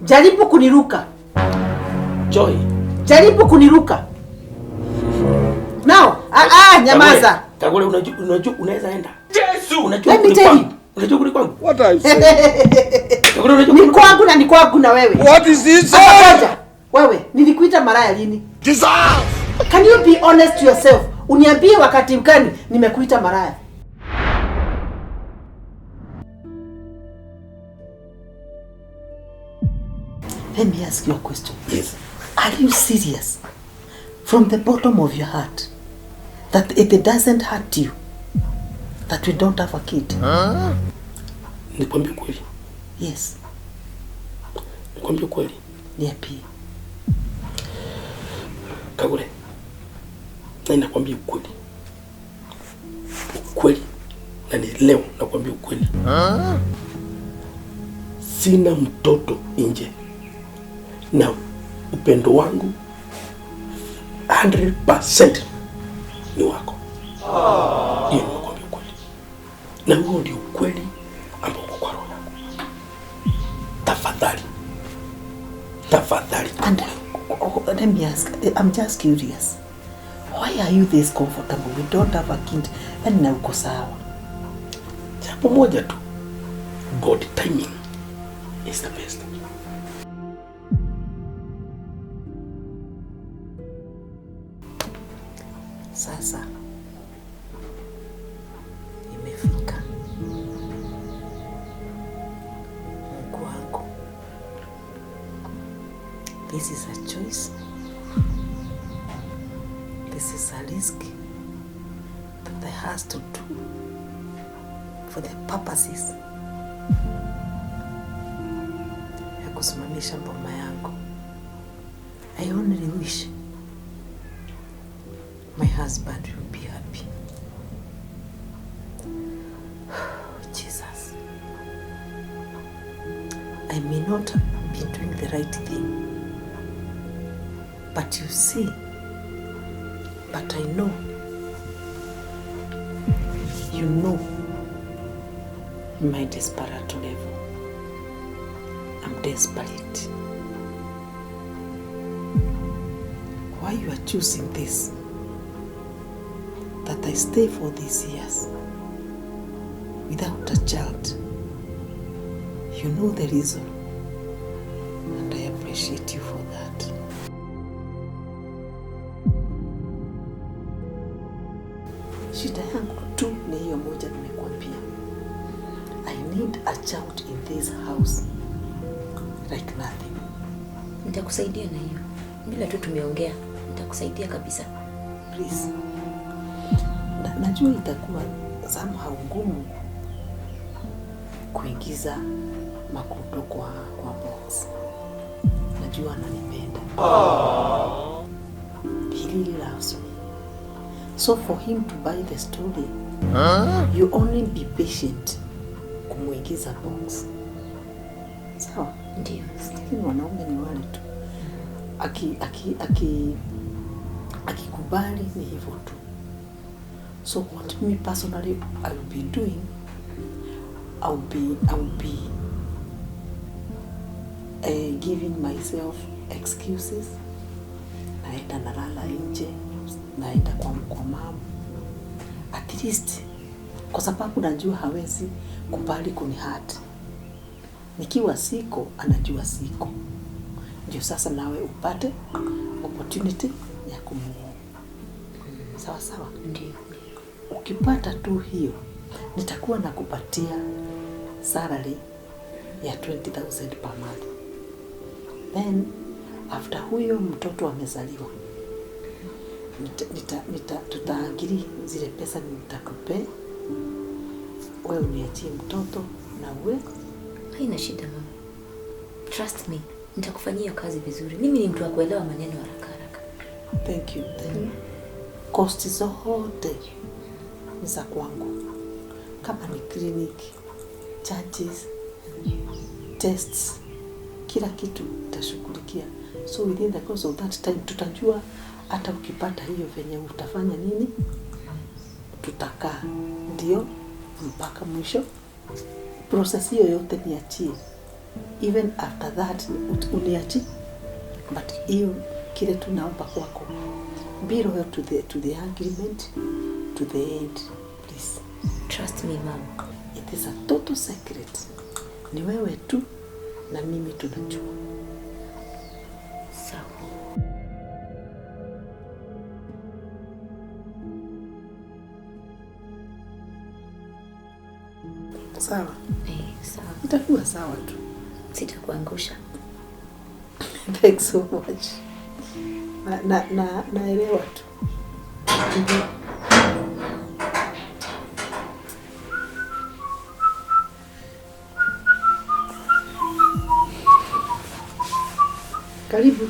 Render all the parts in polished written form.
Jaribu kuniruka. Joy. Jaribu kuniruka. Now, nyamaza. Kagole, unajua unaweza enda. Yesu, unajua Let me kuli tell kwangu. you. Unajua kuli kwangu. What are you saying? Kagole, unajua Ni kuli kwangu. kwangu na ni kwangu na wewe. What is this? Sasa ngoja. Wewe, nilikuita maraya lini? Jesus! Can you be honest to yourself? Uniambie wakati mgani nimekuita maraya? Let me ask you a question. Yes. Are you serious? From the bottom of your heart, that it doesn't hurt you that we don't have a kid? Huh? Nikwambie kweli. Yes. Nikwambie kweli. Niambie. Kagole, na nakwambia ukweli. Ukweli. Na ni leo nakwambia ukweli. Huh? Sina mtoto nje. Na upendo wangu 100% ni wako. Hiyo nimekuambia ukweli. Na huo ndio ukweli ambao uko kwa roho yangu. Tafadhali. Tafadhali. And let me ask, I'm just curious. Why are you this comfortable? We don't have a kid. And na uko sawa. Jambo moja tu. God timing is the best. Sasa imefika. Mungu wangu. This is a choice. This is a risk that I has to do for the purposes ya kusimamisha boma yangu. I only wish my husband will be happy. Jesus. I may not be doing the right thing, but you see, but I know, you know my desperate level. I'm desperate. Why you are choosing this? That I stay for these years without a child. You know the reason, and I appreciate you for that. Shida yangu tu ni hiyo moja nimekuambia. I need a child in this house like nothing. Nitakusaidia na hiyo. Bila tu tumeongea, nitakusaidia kabisa. Please. Najua itakuwa somehow ngumu kuingiza makundo kwa box. Najua ananipenda. He really loves me. So for him to buy the story, Huh? you only be patient kumuingiza box. Sawa? Ndio. Lakini wanaume ni wale tu. Akikubali ni hivyo tu. So what me personally I will be doing, I will be giving myself excuses. Naenda nalala nje, naenda kwa mama. At least kwa sababu najua hawezi kubali kunihurt. Nikiwa siko, anajua siko. Ndio sasa nawe upate opportunity ya kumuoa. Sawa sawa? Ndio. Ukipata tu hiyo, nitakuwa nakupatia salary ya 20,000 per month. Then after huyo mtoto amezaliwa, tutaagiri zile pesa nitakupea. Wewe uniachie mtoto na uwe. Haina shida mama. Trust me, nitakufanyia kazi vizuri. Mimi ni mtu wa kuelewa maneno haraka haraka. Thank you. Thank you. Cost zote ni za kwangu. Kama ni clinic, charges, tests, kila kitu nitashughulikia. So within the course of that time tutajua hata ukipata hiyo venye utafanya nini, tutakaa ndio mpaka mwisho. Process hiyo yote niachie. Even after that uniachi, but hiyo kile tunaomba kwako, be loyal to the agreement to the end, please. Trust me, mom. It is a total secret. Ni wewe tu na mimi tunajua. Sawa. Sawa. Sawa. Itakuwa sawa tu. Sitakuangusha. Thanks so much. Naelewa tu. Karibu.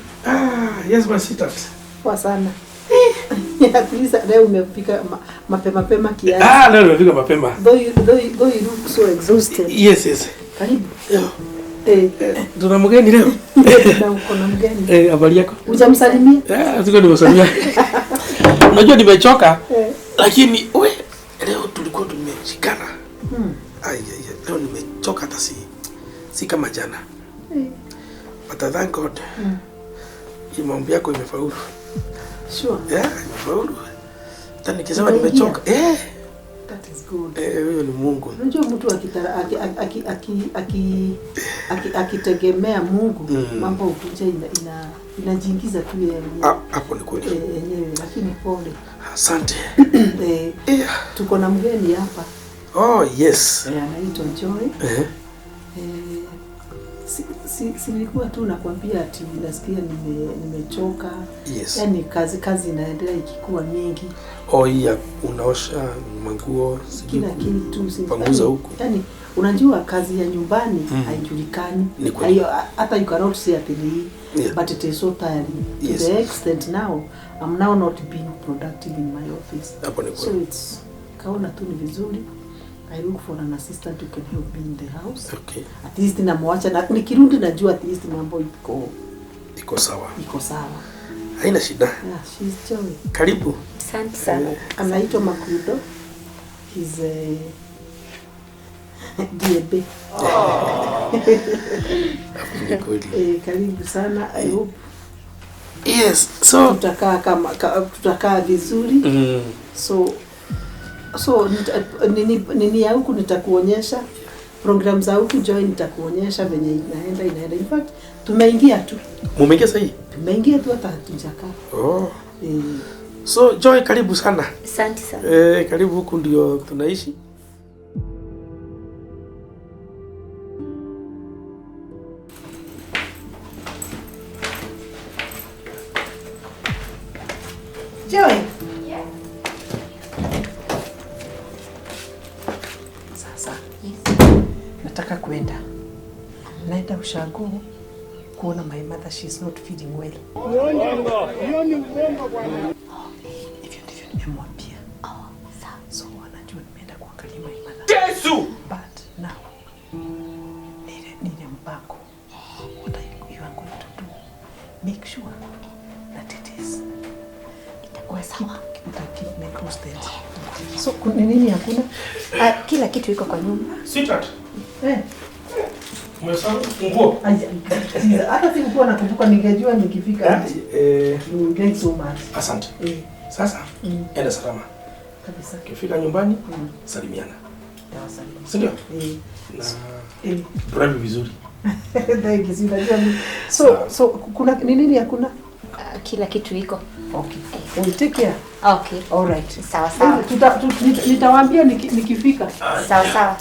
Yes, my sweetheart. Poa sana. At least leo umefika mapema kiasi. Leo nimefika mapema. Though you look so exhausted. Yes, yes. Karibu. Tuna mgeni leo. Kuna mgeni. Habari yako? Hujamsalimia? Siko nimesalimia. Unajua nimechoka. Lakini we leo tulikuwa tumeshikana. Ai, leo nimechoka hata si kama jana. But I thank God. Hii maombi yako imefaulu. Sure. Yeah, imefaulu. Hata nikisema nimechoka. That is good. Huyo ni Mungu. Unajua mtu akitegemea Mungu, mambo hukuja inajiingiza tu yeye. Hapo ni kweli. Yenyewe, lakini pole. Asante. Tuko na mgeni hapa. Oh, yes. Anaitwa Joy. Si nilikuwa tu nakwambia ati nasikia nimechoka. Yes. Yaani kazi inaendelea ikikuwa mingi. Oh yeah, unaosha manguo, kila kitu, panguza huku. Yaani unajua kazi ya nyumbani haijulikani. Hata you cannot say ati ni, but it is so tiring. Yes. To the extent now I'm now not being productive in my office. Hapo ni kweli. So it's kaona tu ni vizuri. I look for an assistant who can help me in the house. Okay. At least namwacha na nikirudi najua at least mambo iko sawa. Iko sawa. Haina shida. Yeah, she's Joy. Karibu. Asante sana. Anaitwa Makudo. He's a DB. Karibu sana. I hope. Yes, so tutakaa vizuri. So nini ya huku nitakuonyesha, program za huku Joy nitakuonyesha venye inaenda. In fact tumeingia tu. Mumeingia sasa hii? Tumeingia tu hata hatujakaa. Oh. So Joy, karibu sana. Asante sana. Karibu, huku ndio tunaishi. Joy. Sasa. Yes. Nataka kuenda. Naenda ushago kuona my mother, she's not feeling well. Hivyo ndivyo nimemwambia. Sawa. So anajua nimeenda kuangalia my mother. Yesu! But now nile mpango. What you are going to do? Make sure that it is itakuwa sawa. Keep me posted. So kuna nini hakuna? Kila kitu iko kwa nyumba. Sweetheart. Umesahau funguo? Hata sikuwa nakumbuka, ningejua nikifika. Thanks so much. Asante. Sasa enda salama. Kabisa. Ukifika nyumbani salimiana. Tawasalimia. Si ndio? Na drive vizuri. Thank you. So kuna nini hakuna? Kila kitu iko. Okay. We'll take care. Okay. All right. Sawa sawa. Nitawaambia nikifika. Sawa sawa.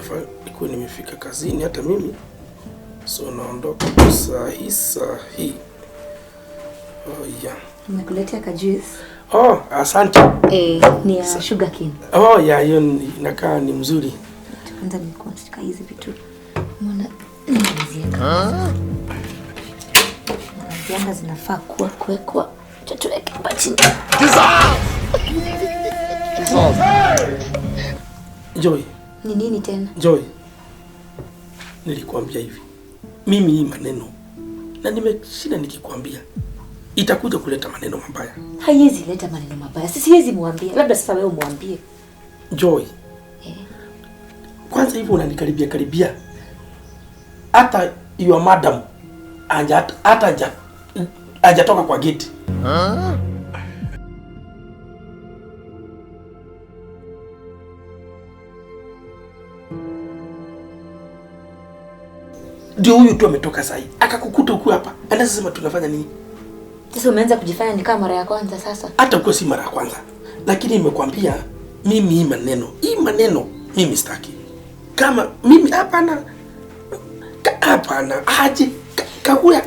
Nafaa nikuwe nimefika kazini hata mimi. So naondoka tu saa hii saa hii. Oh yeah. Nimekuletea ka juice. Oh, asante. Ni ya sugar cane. Oh yeah, hiyo inakaa ni mzuri. Kwanza nilikuwa nataka hizi vitu. Mbona nimeziweka? Nazianga zinafaa kuwa kuwekwa. Tuweke hapa chini. Jesus. Joy. Ni nini tena? Joy. Nilikuambia hivi. Mimi hii maneno na nimeshinda nikikwambia itakuja kuleta maneno mabaya. Haiwezi leta maneno mabaya. Sisi siwezi muambia. Labda sasa wewe muambie. Joy. Kwanza hivi unanikaribia karibia. Hata your madam hata hajatoka kwa gate. Ndio huyu tu ametoka sahi. Akakukuta huku hapa. Anasema tunafanya nini? Sasa umeanza kujifanya ni kama mara ya kwanza sasa. Hata uko si mara ya kwanza. Lakini nimekuambia mimi hii maneno. Hii maneno mimi sitaki. Kama mimi hapana. Hapana. Aje kakula.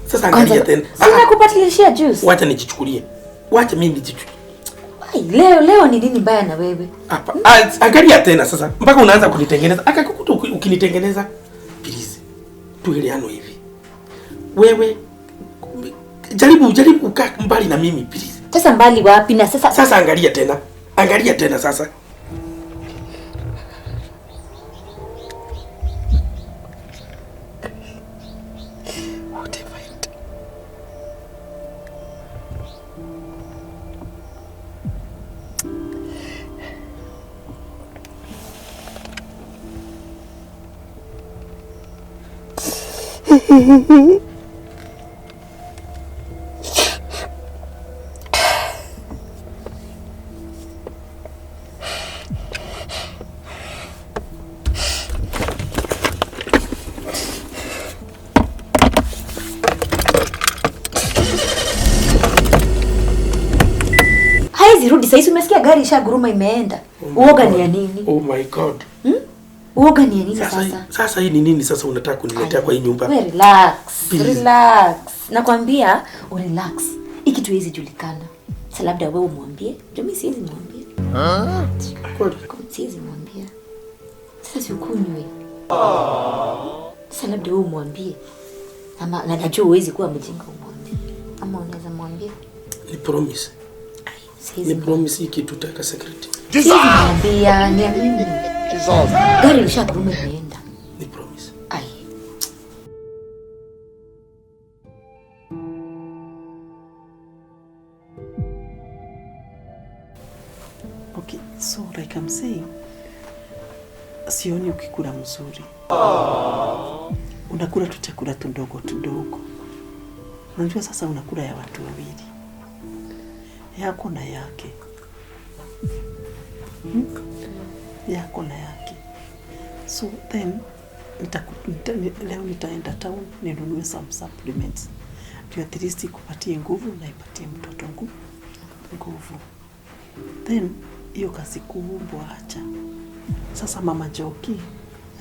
Sasa angalia tena. Sina kupatilishia juice. Wacha nijichukulie. Wacha mimi nijichukulie. Ai, leo ni nini mbaya na wewe? Hapa. Angalia tena sasa. Mpaka unaanza kunitengeneza. Akakukuta ukinitengeneza. Please. Tueleane hivi. Wewe jaribu kukaa mbali na mimi please. Sasa mbali wapi na sasa? Sasa angalia tena. Angalia tena sasa. What have I done? Haizi rudi sasa, umesikia gari ishaguruma imeenda. Uoga ni ya nini? Oh my God. Uoga ni ya nini sasa? Sasa hii ni nini sasa unataka kuniletea kwa hii nyumba? We relax. Relax. Nakwambia urelax. Hiki tu hizi julikana. Sasa labda wewe umwambie. Ndio mimi siwezi mwambie. Kweli? Siwezi mwambia. Sasa si ukunywe. Sasa labda wewe umwambie. Ama na najua huwezi kuwa mjinga umwambie. Ama unaweza mwambia? Ni promise. Ni promise hiki tutaka secret. Siwezi mwambia, niamini. Jesus. Gari lishaguruma imeenda. Ni promise. Ai. Okay, so like I'm saying, sioni ukikula mzuri. Unakula tu chakula tudogo tudogo. Unajua sasa unakula ya watu wawili. Yako na yake. Yako na yake. So then leo nitaenda town ninunue some supplements. Ndio at least ikupatie nguvu na ipatie mtoto nguvu. Then hiyo kazi kubwa acha. Sasa mama Joki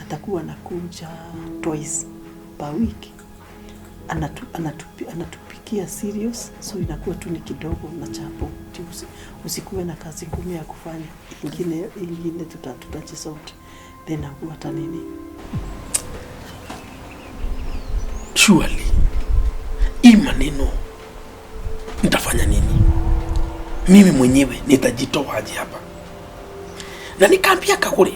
atakuwa anakuja twice per week. Anatupikia serious, so inakuwa tu ni kidogo na chapo. Usikuwe na kazi ngumu ya kufanya. Ingine tutajisort. Then hata nini? Surely hii maneno nitafanya nini? Mimi mwenyewe nitajitoa aje hapa? Na nikaambia Kagure.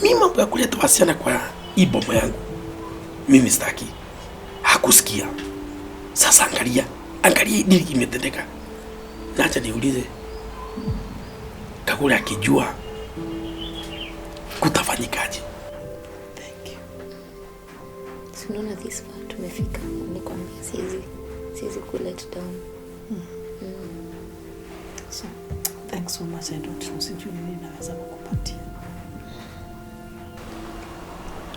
Mimi mambo ya kuleta wasichana kwa hii boma yangu mimi sitaki. Hakusikia. Sasa angalia nini kimetendeka. Na acha niulize, Kagure akijua kutafanyikaje? Thank you. So unaona this far tumefika. Nikwambia siwezi ku let down. So thanks so much. I don't know sijui nini naweza kukupatia.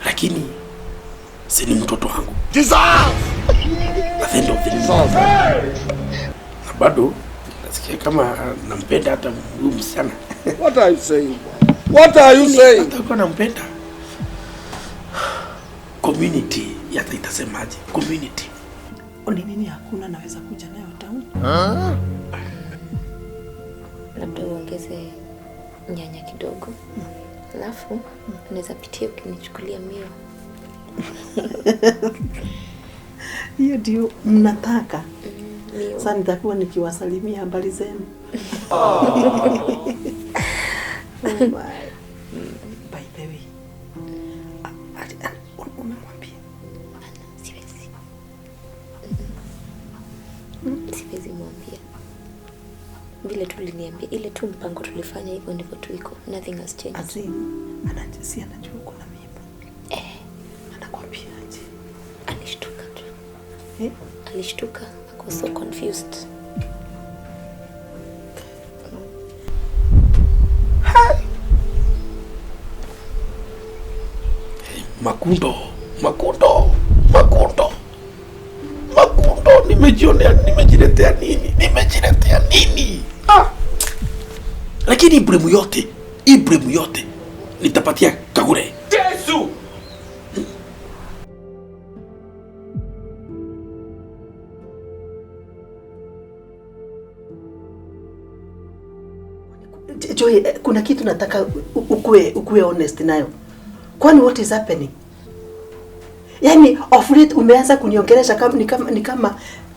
Lakini si ni mtoto wangu. Jesus! At the end of the day. Jesus! Na bado nasikia kama nampenda hata huyu msichana. What are you saying? What are you saying? Hata ukiwa nampenda, community yata itasemaje? Community Ni nini hakuna naweza kuja nayo town? Labda uongeze nyanya kidogo. Alafu unaweza pitia ukinichukulia miwa. Hiyo ndio mnataka. Miwa. Sasa nitakuwa nikiwasalimia habari zenu. Oh my. By the way, umemwambia? Siwezi. Siwezi mwambia. Vile tu uliniambia, ile tu mpango tulifanya hivyo ndivyo tu iko. Nothing has changed. Azim, si anajua uko na mimba. Anakwambia aje? Alishtuka tu. Eh? Alishtuka, ako so confused. Makundo, Makundo, Makundo, Makundo, nimejionea, nimejiletea nini? Nimejiletea nini? Ah. Lakini Ibrahim yote nitapatia Kagure. Yesu! Joy, kuna kitu nataka ukue honest nayo. Kwani what is happening? Yaani off late umeanza kuniongelesha kama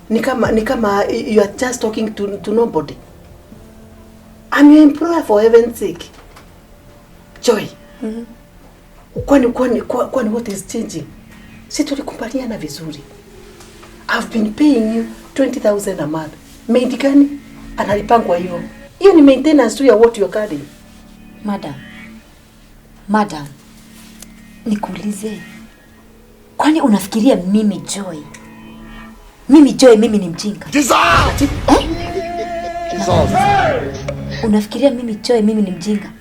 ni kama you are just talking to nobody. I'm your employer for heaven's sake. Joy. Kwani what is changing? Si tulikubaliana vizuri. I've been paying you 20,000 a month. Maid gani analipangwa hiyo? Hiyo ni maintenance tu ya what you are carrying. Madam, nikuulize. Kwani unafikiria mimi Joy? Mimi Joy, mimi ni mjinga? Jesus! Jesus! Unafikiria mimi Joy, mimi ni mjinga?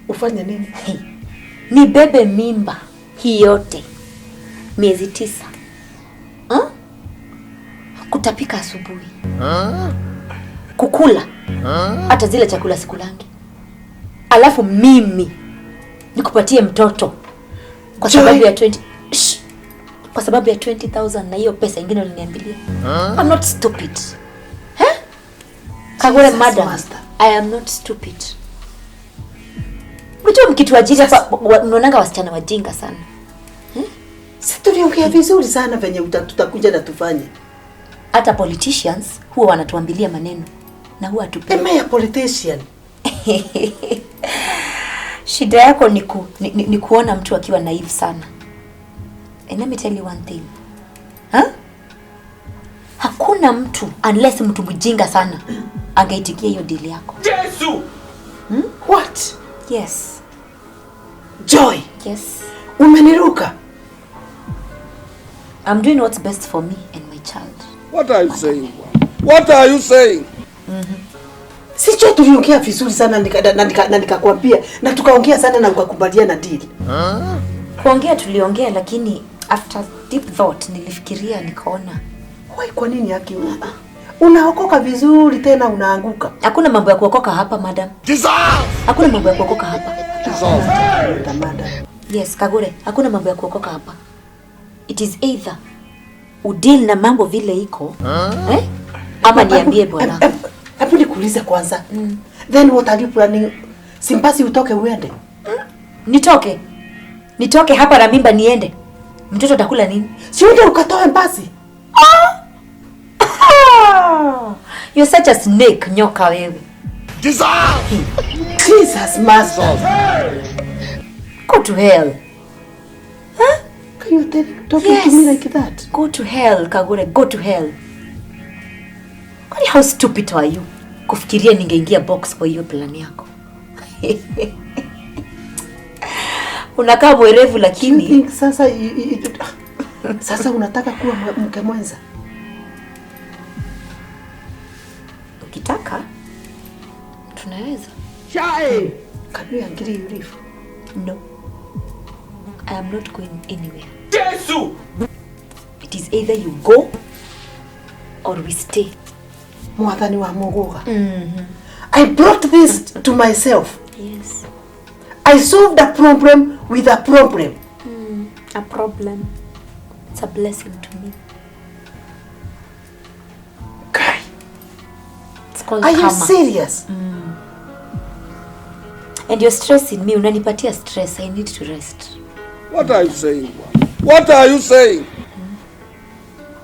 Ufanye nini? Hey, nibebe mimba hii yote miezi 9. Kutapika asubuhi. Kukula. Hata zile chakula sikulangi. Alafu mimi nikupatie mtoto kwa sababu ya 20 kwa sababu ya 20,000 na hiyo pesa nyingine uliniambilia. I'm not stupid. Kagure madam, master. I am not stupid. Unajua mkituajiri hapa mnaonanga wasichana wajinga sana. Si tuliongea vizuri sana venye tutakuja na tufanye. Hata politicians huwa wanatuambilia maneno na huwa hatupendi. Am I a politician? Shida yako ni kuona mtu akiwa naive sana. And let me tell you one thing. Huh? Hakuna mtu unless mtu mjinga sana angeitikia hiyo deal yako. Yesu! What? Yes. Joy. Yes. Umeniruka. I'm doing what's best for me and my child. What are you saying? What are you saying? Sicho tuliongea vizuri sana na nikakwambia na tukaongea sana na ukakubaliana deal. Kuongea tuliongea, lakini after deep thought nilifikiria nikaona. Wai, kwa nini yake unaokoka vizuri tena unaanguka? Hakuna mambo ya kuokoka hapa madam. Jesus! Hakuna mambo ya kuokoka hapa. Jesus! Madam. Yes, Kagure, hakuna mambo ya kuokoka hapa. It is either udeal na mambo vile iko, ama niambie bwana. Hebu nikuulize kwanza. Then what are you planning? Simpasi utoke uende? Nitoke. Nitoke hapa na mimba niende. Mtoto atakula nini? Si uende ukatoe mpasi. You're such a snake, nyoka wewe. Jesus! Jesus master. Go to hell. Huh? Can you talk to me like that? Go to hell, Kagure, go to hell. Kwani how stupid are you? Kufikiria ningeingia box kwa hiyo plan yako. Unakaa mwerevu lakini think sasa sasa unataka kuwa mke mwenza? Ukitaka tunaweza. Chai. Can you agree you leave? No. I am not going anywhere. Yesu! It is either you go or we stay. Mwathani wa Muguga. I brought this to myself. Yes. I solved a problem with a problem. A problem. It's a blessing to me. Kai. It's called Are you karma. serious? And you're stressing me. Unanipatia stress. I need to rest. What are you saying? What are you saying?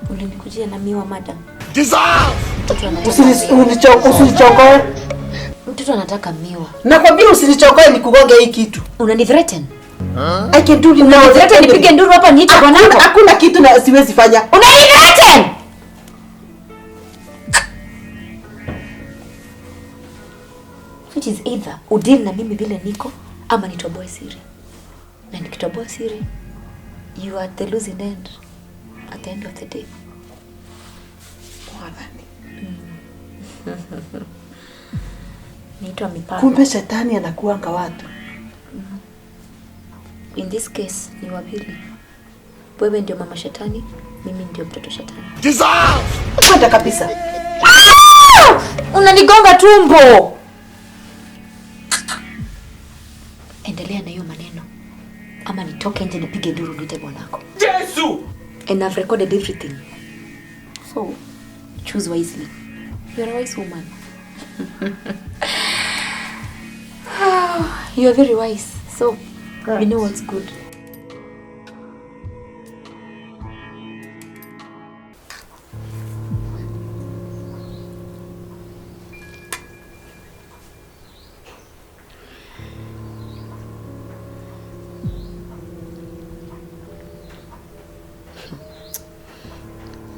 Ulinikujia na miwa, madam. Jesus! Mtoto anataka miwa. Usinichokoe. Mtoto anataka miwa. Nakwambia usinichokoe nikugonge hii kitu. Unanithreaten? I can do it now. Unanithreaten nipige nduru hapa niite bwanako? Hakuna kitu na siwezi fanya. Unanithreaten? Which is either udeal na mimi vile niko ama nitoboe siri. Na nikitoboa siri, you are the losing end at the end of the day. Naitwa mipango. Kumbe shetani anakuanga watu. In this case ni wawili. Wewe ndio mama shetani, mimi ndio mtoto shetani. Jesus! Kwenda kabisa. Unanigonga tumbo. Endelea na hiyo maneno. Ama nitoke nje nipige duru niite bwanako. Yesu! And I've recorded everything. So, choose wisely. You're a wise woman. You're very wise. So, you know what's good.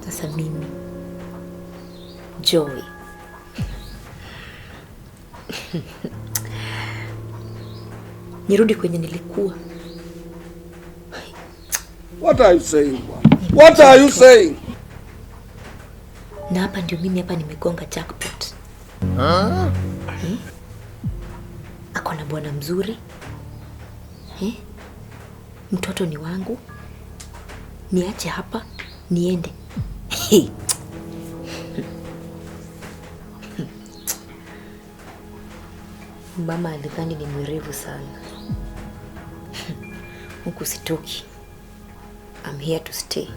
Sasa mimi Joy nirudi kwenye nilikuwa. What are you saying? What are you saying? Na hapa ndio mimi hapa nimegonga jackpot. Ako na bwana mzuri. Mtoto ni wangu. Niache hapa niende. Mama alidhani ni mwerevu sana. Huku sitoki. I'm here to stay.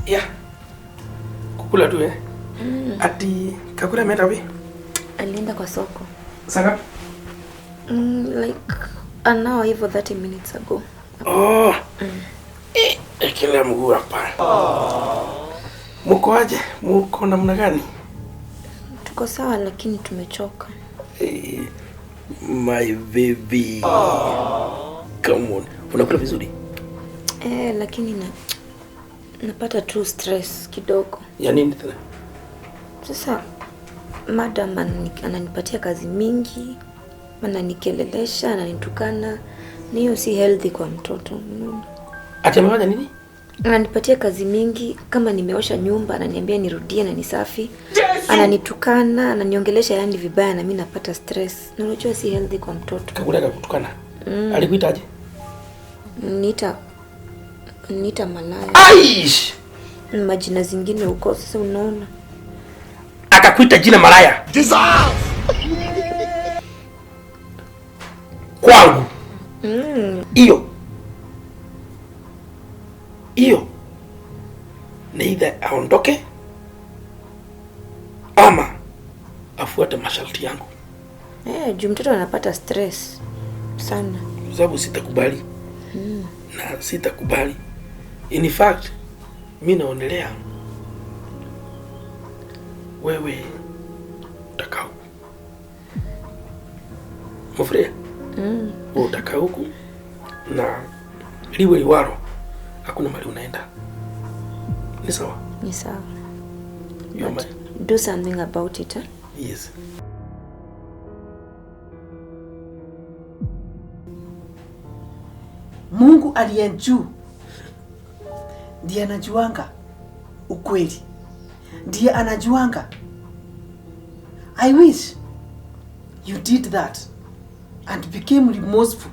Yeah. Kukula tu eh? Ati Kakule ameenda wapi? Alienda kwa soko. Saa ngapi? Like an hour hivyo, 30 minutes ago. Oh. Ekelea mguu hapa. Mko aje? Mko namna gani? Tuko sawa lakini tumechoka. My baby. Come on. Unakula vizuri? Lakini napata tu stress kidogo. Ya nini tena? Sasa madam ananipatia kazi mingi, ananikelelesha, ananitukana. Ni hiyo si healthy kwa mtoto. Ati amefanya nini? Ananipatia kazi mingi, kama nimeosha nyumba ananiambia nirudie na ni safi. Ananitukana, ananiongelesha yani vibaya na mimi napata stress. Na unajua si healthy kwa mtoto. Kakule akakutukana. Alikuita aje? Niita malaya. Aish! Majina zingine huko sasa unaona. Akakuita jina malaya. Jesus! Kwangu. Iyo. Iyo. Ni either aondoke ama afuate masharti yangu. Juu mtoto anapata stress sana. Kwa sababu sitakubali. Na sitakubali. In fact, mimi naonelea wewe utakaa huku. Mufria? Wewe utakaa huku na liwe liwalo, hakuna mahali unaenda. Ni sawa? Ni sawa. But do something about it, eh? Yes. Mungu aliye juu ndiye anajuanga ukweli. Ndiye anajuanga. I wish you did that. And became remorseful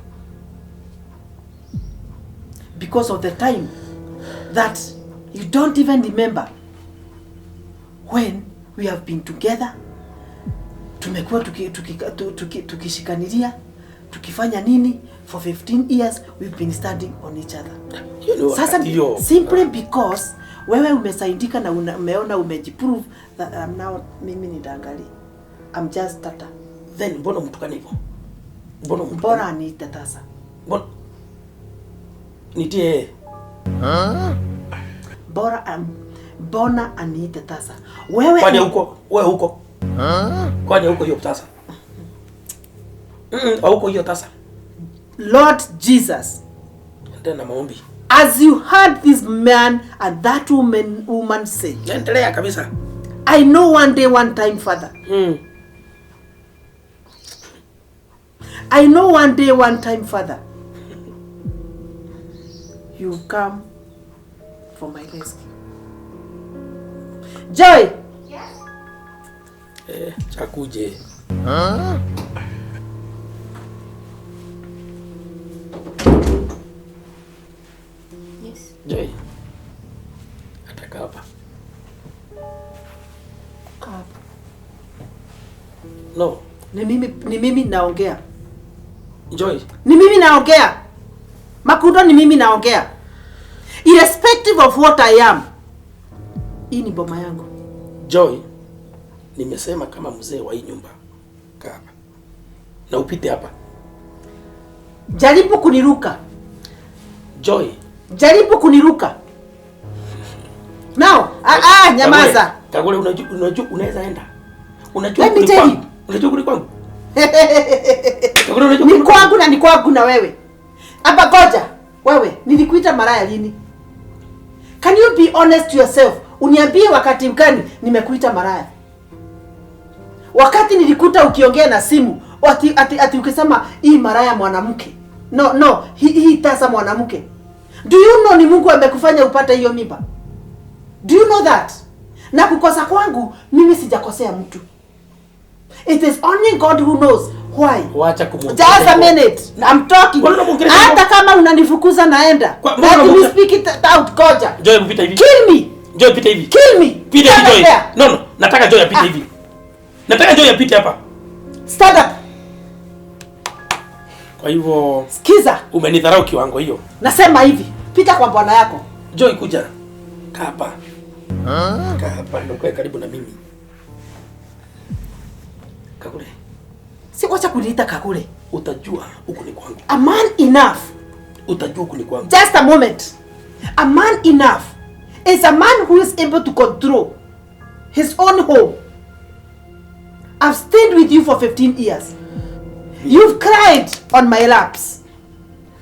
because of the time that you don't even remember when we have been together. Tumekuwa tukishikanilia, tukifanya nini for 15 years we've been standing on each other. Hiyo ni Sasa wakati hiyo. simply because wewe umesaidika na umeona umejiprove that I'm now, mimi nitaangalia. I'm just tata. Then mbona mtukane hivyo? Mbona mtukane? Mbona aniite tasa? Mbona nitie Bora mbona aniite tasa? Wewe kwani huko, wewe huko. Kwani huko hiyo tasa? Huko hiyo tasa. Lord Jesus. Endelea na maombi. As you heard this man and that woman say. Endelea kabisa. I know one day, one time, Father. I know one day, one time, Father. You come for my rescue. Joy. Yes. Chakuje. Yes. Joy. Ataka hapa. Kaa hapa. No. Ni mimi naongea. Joy. Ni mimi naongea. Makundo, ni mimi naongea. Irrespective of what I am. Hii ni boma yangu. Joy, nimesema kama mzee wa hii nyumba. Kaa hapa. Na upite hapa. Jaribu kuniruka. Joy. Jaribu kuniruka. Now, nyamaza. Kagole, unajua unaweza enda. Unajua Let me tell you. Unajua kuni kwangu. Kagole, unajua ni kwangu na ni kwangu na wewe. Hapa goja. Wewe, nilikuita maraya lini? Can you be honest to yourself? Uniambie wakati mgani nimekuita maraya? Wakati nilikuta ukiongea na simu, ati ukisema hii maraya mwanamke. No, hii tasa mwanamke. Do you know ni Mungu amekufanya upate hiyo mimba? Do you know that? Na kukosa kwangu, mimi sijakosea mtu. It is only God who knows why. Wacha kumwongelea. Just a minute. I'm talking. Hata kama unanifukuza naenda. Let me speak it out, goja. Joy, mpita hivi. Kill me. Joy, pita hivi. Kill me. Pita hivi, Joy. No. Nataka Joy apite hivi. Nataka Joy apite hapa. Stand up. Kwa hivyo sikiza. Umenidharau kiwango hiyo. Nasema hivi, pita kwa bwana yako. Joy, kuja. Kaa hapa. Kaa hapa ndio ukae karibu na mimi. Kakule. Si wacha kuniita Kakule. Utajua huku ni kwangu. A man enough. Utajua huku ni kwangu. Just a moment. A man enough is a man who is able to control his own home. I've stayed with you for 15 years. You've cried on my laps.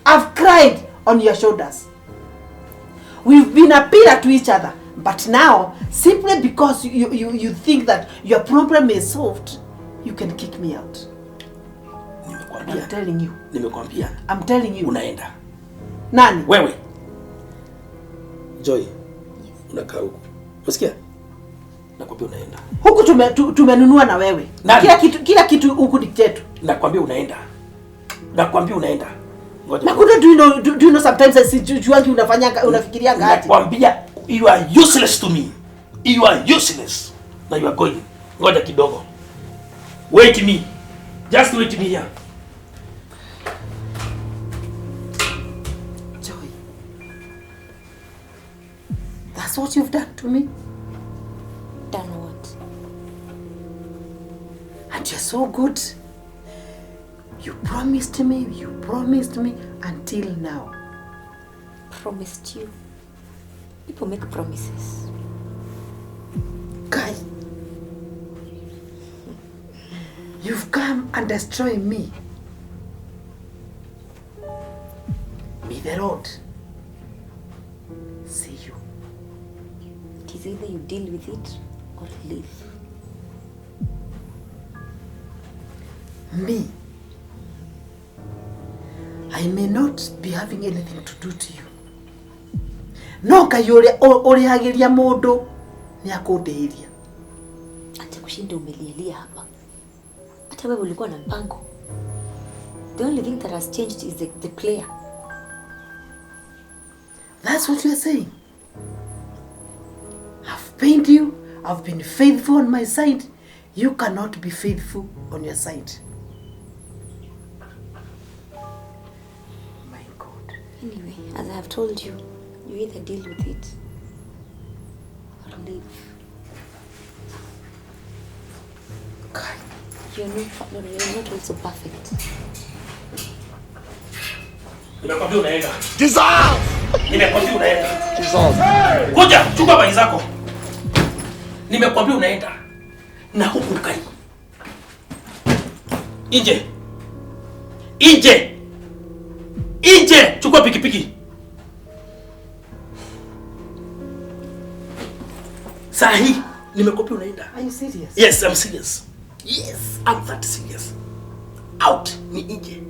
I've cried on your shoulders. We've been a pillar to each other. But now, simply because you think that your problem is solved, you can kick me out. I'm telling you. Nimekwambia. I'm telling you. Unaenda. Nani? Wewe. Joy. Unakaa huku. Unasikia? Nakwambia unaenda. Huku tumenunua na wewe. Nani? Kila kitu huku ni chetu. Nakwambia unaenda. Nakwambia unaenda. Ngoja. Nakuta do you know sometimes sijuangi unafanyanga unafikirianga aje? Nakwambia you are useless to me. You are useless. Now you are going. Ngoja kidogo. Wait me. Just wait me here. Joy. That's what you've done to me. Done what? And you're so good. You promised me until now. Promised you? People make promises. Guy, you've come and destroyed me. May the Lord see you. It is either you deal with it or leave. Me, I may not be having anything to do to you. No Ngai ũrĩa ũrĩhagĩria mũndũ nĩ akũndĩhĩria. Acha kushinda umelielia hapa. Hata wewe ulikuwa na mpango. The only thing that has changed is the player. That's what you're saying. I've paid you. I've been faithful on my side. You cannot be faithful on your side. My God. Anyway, as I have told you, you either deal with it or leave. God. You're not also perfect. Nimekwambia unaenda. Jesus! Nimekwambia unaenda. Jesus. Kuja, chukua bagi zako. Nimekwambia unaenda. Na huku ukai. Nje. Nje. Nje, chukua pikipiki. Sahi, nimekwambia unaenda. Are you serious? Yes, I'm serious. Yes, I'm that serious. Out ni nje.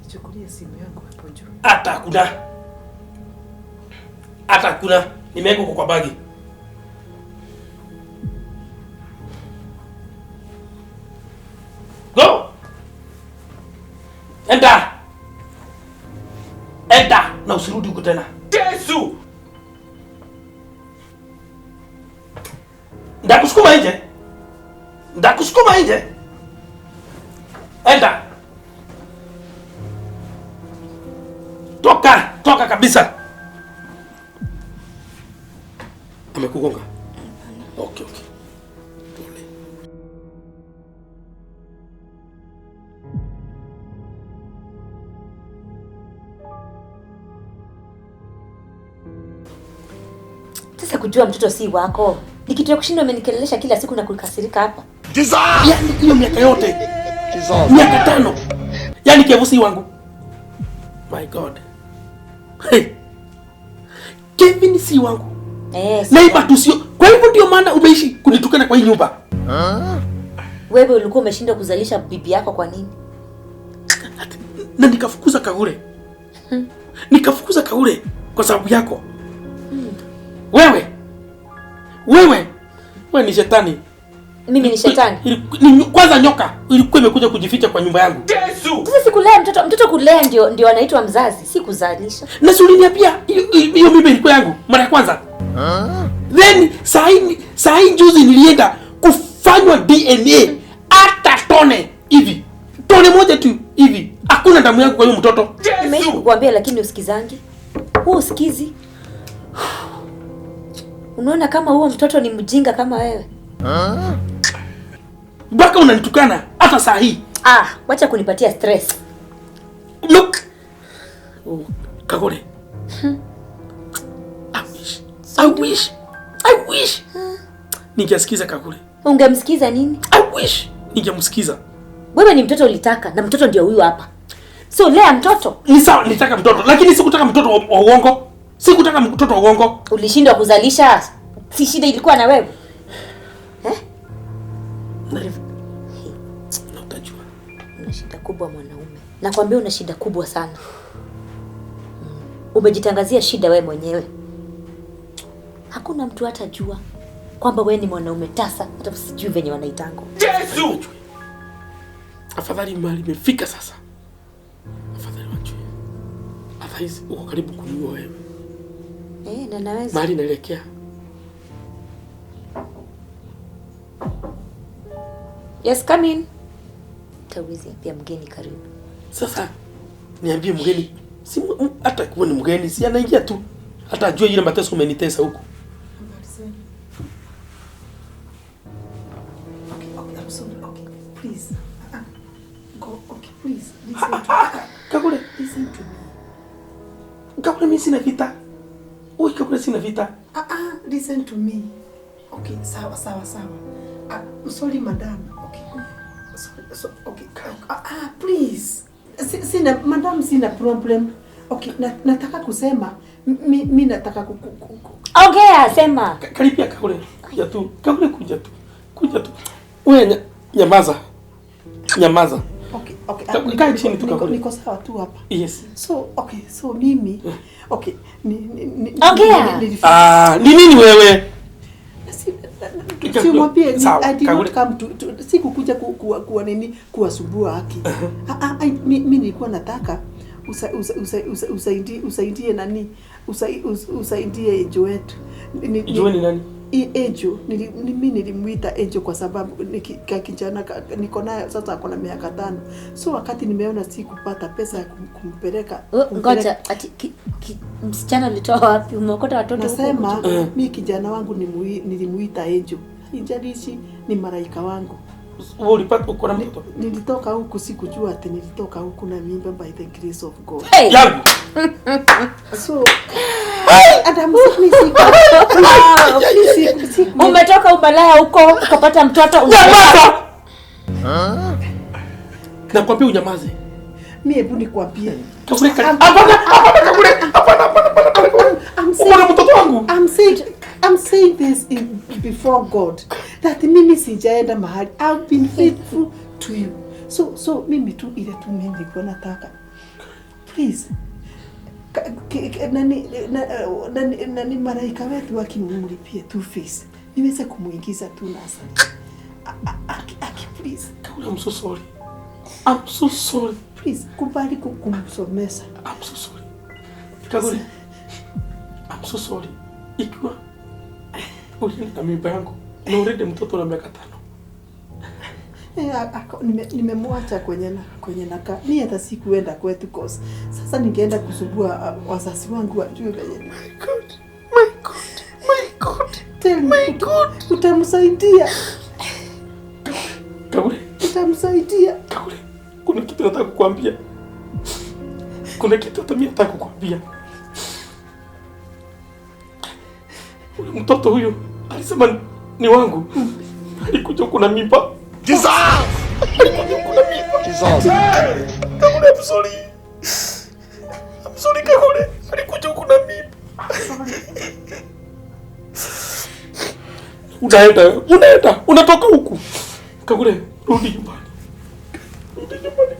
Chukulia simu yangu hapo juu. Hata hakuna. Hata hakuna. Nimeweka huko kwa bagi. Go. Enda. Enda na usirudi huko tena. Yesu. Ndakusukuma nje. Ndakusukuma nje. Enda. Toka, toka kabisa. Amekugonga? Okay, okay. Pole. Sasa kujua mtoto si wako. Ni kitu ya kushinda umenikelelesha kila siku na kukasirika hapa. Jesus! Yaani hiyo miaka yote. Jesus. Miaka 5. Yaani Kevu si wangu. My God. Hey. Kevin si wangu. Naiba tu sio. Kwa hivyo ndio maana umeishi kunitukana kwa hii nyumba. Wewe ulikuwa umeshindwa kuzalisha bibi yako kwa nini? Na nikafukuza Kagure. Nikafukuza Kagure kwa sababu yako. Wewe. Wewe. Wewe ni shetani. Mimi ni shetani. Kwanza nyoka ilikuwa imekuja kujificha kwa nyumba yangu. Yesu. Sasa sikulea mtoto, mtoto kulea ndio anaitwa mzazi, si kuzalisha. Na si uliniambia hiyo mimba ilikuwa yangu mara ya kwanza. Then sahi juzi nilienda kufanywa DNA hata tone hivi. Tone moja tu hivi. Hakuna damu yangu kwa hiyo mtoto. Nimeishi kukuambia lakini usikizangi. Huu usikizi. Unaona kama huo mtoto ni mjinga kama wewe. Mpaka unanitukana hata saa hii. Ah, wacha kunipatia stress. Look. Oh, Kagore. I wish. I wish. I wish. Ningesikiza Kagure. Ungemsikiza nini? I wish ningemsikiza. Wewe ni mtoto ulitaka na mtoto ndio huyu hapa. So lea mtoto. Ni sawa nilitaka mtoto lakini sikutaka mtoto wa uongo. Sikutaka mtoto wa uongo. Ulishindwa kuzalisha. Si shida ilikuwa na wewe. Eh? Na utajua. Una shida kubwa mwanaume. Nakwambia una shida kubwa sana. Umejitangazia shida wewe mwenyewe. Hakuna mtu atajua kwamba wewe ni mwanaume tasa, hata usijui venye wanaitango. Yesu! Afadhali mali imefika sasa. Afadhali wajue. Afadhali uko karibu kuniua wewe. Na naweza. Mali naelekea. Yes, come in. Tawizi pia mgeni karibu. Sasa niambie mgeni, si hata kuwa ni mgeni, si anaingia tu. Hata ajue ile mateso umenitesa huko. Okay, okay, I'm sorry. Okay, please. Go, okay, please. Listen to me. Kagure, listen to me. Kagure, mimi sina vita. Oi, Kagure sina vita. Listen to me. Okay, sawa sawa sawa. I'm sorry, madam. Okay. So, okay. Please. Sina, madam, sina problem. Okay, nataka kusema mi nataka Ongea, sema. Karibia Kagure. Kuja tu. Kagure kuja tu. Kuja tu. Wewe nyamaza. Nyamaza. Okay, okay. Kaa chini tu Kagure. Niko sawa tu hapa. Yes. So, okay, so mimi okay, ni Ongea. Ni nini wewe? Si umwambie ni- Sawa, I did not Kagure. come to sikukuja kuwa nini, kuwasumbua haki. Mi nilikuwa nataka usaidie nani, usaidie Angel wetu. Ijue ni nani? Angel, mi nilimuita Angel kwa sababu kijana niko naye sasa ako na miaka 5. So wakati nimeona sikupata pesa ya kumpeleka Ngoja, ati msichana ulitoa wapi? Umeokota watoto huko? Nasema mi kijana wangu nilimuita Angel. Haijalishi ni malaika wangu. Wewe ulipata uko na mtoto? Nilitoka huku, sikujua ati nilitoka huku na mimba by the grace of God. Hey! Yangu. So and I'm mi siku Umetoka umalaya huko ukapata mtoto. Nyamaza! Nakwambia unyamaze. Mi hebu nikwambie. Kagure, hapana, hapana, Kagure. Hapana, hapana, hapana, Kagure. Uko na mtoto wangu? I'm saying this before God that mimi sijaenda mahali. I've been faithful to you. So mimi tu ile tu mimi nilikuwa nataka. Please. Nani malaika wetu akimlipie tu fees. Niweze kumuingiza tu nursery. Aki, please. Kagure, I'm so sorry. I'm so sorry. Please, kubali kumsomesha. I'm so sorry. Kagure, I'm so sorry. Ikiwa ulienda na mimba yangu na already mtoto na miaka 5. Nimemwacha kwenye nakaa. Mi hata sikuenda kwetu cause sasa ningeenda kusumbua wazazi wangu wajue venye. My God, my God, my God. Tell me, My God. utamsaidia. Kagure, Utamsaidia. Kagure, kuna kitu nataka kukuambia. Kuna kitu hata mimi nataka kukuambia. Huyu mtoto huyu alisema ni wangu. Alikuja kuna mimba. Jesus! Alikuja kuna mimba. Jesus! Kagure, I'm sorry. I'm sorry, Kagure. Alikuja kuna mimba. Unaenda, unaenda, unatoka huku. Kagure, rudi nyumbani. Rudi nyumbani.